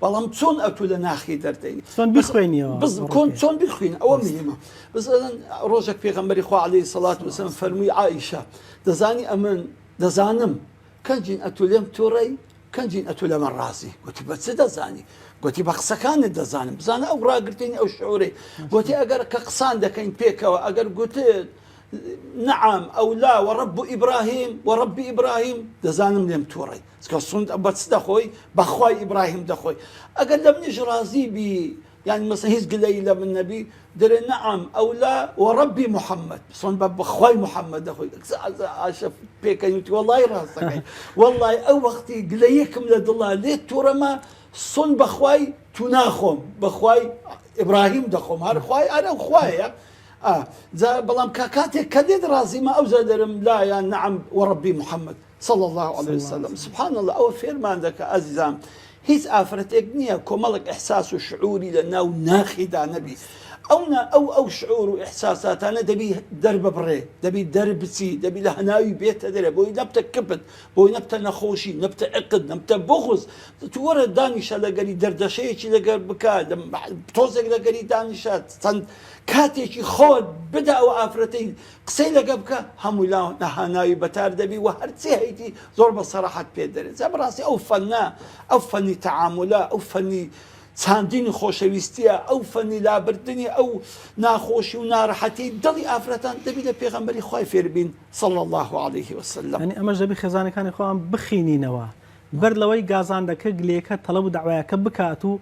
بەڵام چۆن ئەتوو لە ناخی دەردەینی چۆن بیخوێنیەوە بز کۆن چۆن بیخوین ئەوە مهمە بزن ڕۆژێک پێغەمبەری خوا عەلەیهی سەڵات وسلام فەرمووی عائیشە دەزانی ئەمن دەزانم کەنجین ئەتوو لێم تووڕەی کەنجین ئەتوو لە من ڕازی گوتی بە چ دەزانی گوتی بە قسەکانت دەزانم بزانە ئەو ڕاگرتنی ئەو شعورەی گوتی ئەگەر کە قسان دەکەین پێکەوە ئەگەر گوتت نعم ئەو لا وەڕب ئیبراهیم وەڕبی ئیبراهیم دەزانم لێم تووڕەی چکە سوند بە چ دەخۆی بەخوای ئیبراهیم دەخۆی ئەگەر لە منیش ڕازی بی یانی مەسەن هیچ گلەیی لە من نەبی دەرێ نەعام ئەو لا وەڕەبی محەممەد سۆن بە بەخوای محەممەد دەخۆی ئاشە پێکەنی وتی وەڵای ڕاست دەکەی وەڵای ئەو وەختی گلەیەکم لە دڵا لێت تووڕەمە سۆن بەخوای تو ناخۆم بەخوای ئیبراهیم دەخۆم هەر خوای ئەرە ئەو خوایە ئا جا بەڵام کا کاتێک کە لێت ڕازیمە ئەو جا دەرم لا یان نەعام وەڕەبی محەممەد صلی اللە علیە وسلم سبحان اللە ئەوە فێرمان دەکا ئازیزان هیچ ئافرەتێک نییە کۆمەڵێک ئیحساس و شعوری لە ناو ناخیدا نەبی ئەو نا ئەو ئەو شعور و ئیحساساتانە دەبی دەرببڕێ دەبی دەربچی دەبی لە هەناوی بێتە دەرێ بۆی نەبتە کپت بۆی نەبتە نەخۆشی نەبتە عقد نەبتە بغز تو وەرە دانیشە لەگەری دەردەشەیەکی لەگەر بکە تۆزێک لەگەری دانیشە چەند کاتێکی خۆت بدە ئەو ئافرەتەی قسەی لەگە بکە هەموو لا نەهاناوی بەتار دەبی وە هەرچی هەیتی زۆر بە سەراحەت پێت دەرێ جا بەڕاستی ئەو فەنە ئەو فەنی تەعامولە ئەو فەنی چاندینی خۆشەویستیە ئەو فەنی لابردنی ئەو ناخۆشی و نارەحەتی دڵی ئافرەتان دەبی لە پێغەمبەری خوای فێربین صلی اللە علیه وسلم. یانی ئەمەش دەبی خێزانەکانی خۆمان بخینینەوە بەر لەوەی گازاندەکە گلەیەکە تەڵەب و دەعوایەکە بکات و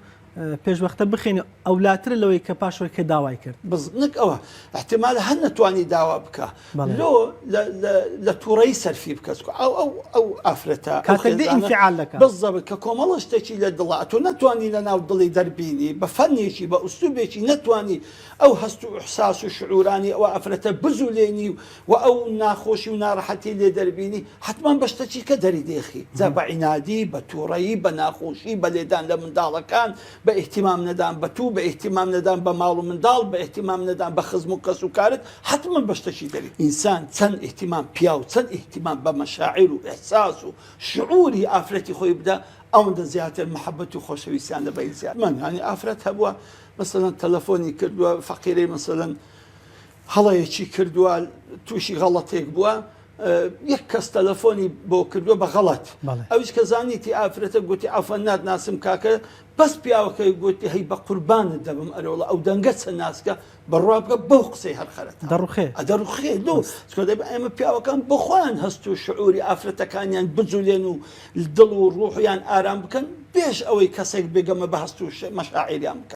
پێشوەختە بخێنی ئەولاترە لەوەی کە پاش ئەوەی کە داوای کرد. بەس نەک ئەوە احتمالە هەر نەتوانی داوا بکا لۆ لە توڕەیی سەرفی بکە چکە ئەو ئەو ئەو ئافرەتە ئەو کاتێک دێ خێزانە ئینفعال دەکا. بالضبط کە کۆمەڵە شتێکی لە دڵە ئەتۆ نەتوانی لە ناو دڵی دەربینی بە فەنێکی بە ئوسلوبێکی نەتوانی ئەو هەست و ئیحساس و شعورانی ئەو ئافرەتە بجولێنی و و ئەو ناخۆشی و ناڕەحەتی لێ دەربینی حەتمەن بە شتەکی کە دەری دێخی جا بە عینادی بە توڕەیی بە ناخۆشی بە لێدان لە منداڵەکان بە ئیهتیمام نەدان بە تو بە ئیهتیمام نەدان بە ماڵ و منداڵ بە ئیهتیمام نەدان بە خزم و کەس و کارت حەتمەن بە شتەکی دەری ئینسان چەند ئیهتیمام پیاو چەند ئیهتیمام بە مەشاعیر و ئیحساس و شعوری ئافرەتی خۆی بدا ئەوەندە زیاتر محەبەت و خۆشەویستیان لە بەین زیاد من یانی ئافرەت هەبووە مەسەلەن تەلەفۆنی کردووە فەقیرەی مەسەلەن هەڵەیەکی کردووە تووشی غەڵەتێک بووە یەک کەس تەلەفۆنی بۆ کردووە بە غەڵەت ئەویش کە زانیتی ئافرەتە گوتی عەفوەن ناتناسم کاکە بەس پیاوەکەی گوتی هەی بە قوربانت دەبم ئەرێوەڵا ئەو دەنگە چەند ناسکە بڕوا بکە بەو قسەی هەر خەرەتە دەڕوخێ دەڕوخێ لۆ چونکە دەبێ ئێمە پیاوەکان بۆ خۆیان هەست و شعوری ئافرەتەکانیان بجولێن و دڵ و ڕوحیان ئارام بکەن پێش ئەوەی کەسێک بێگەمە بە هەست و مەشاعیریان بکەن.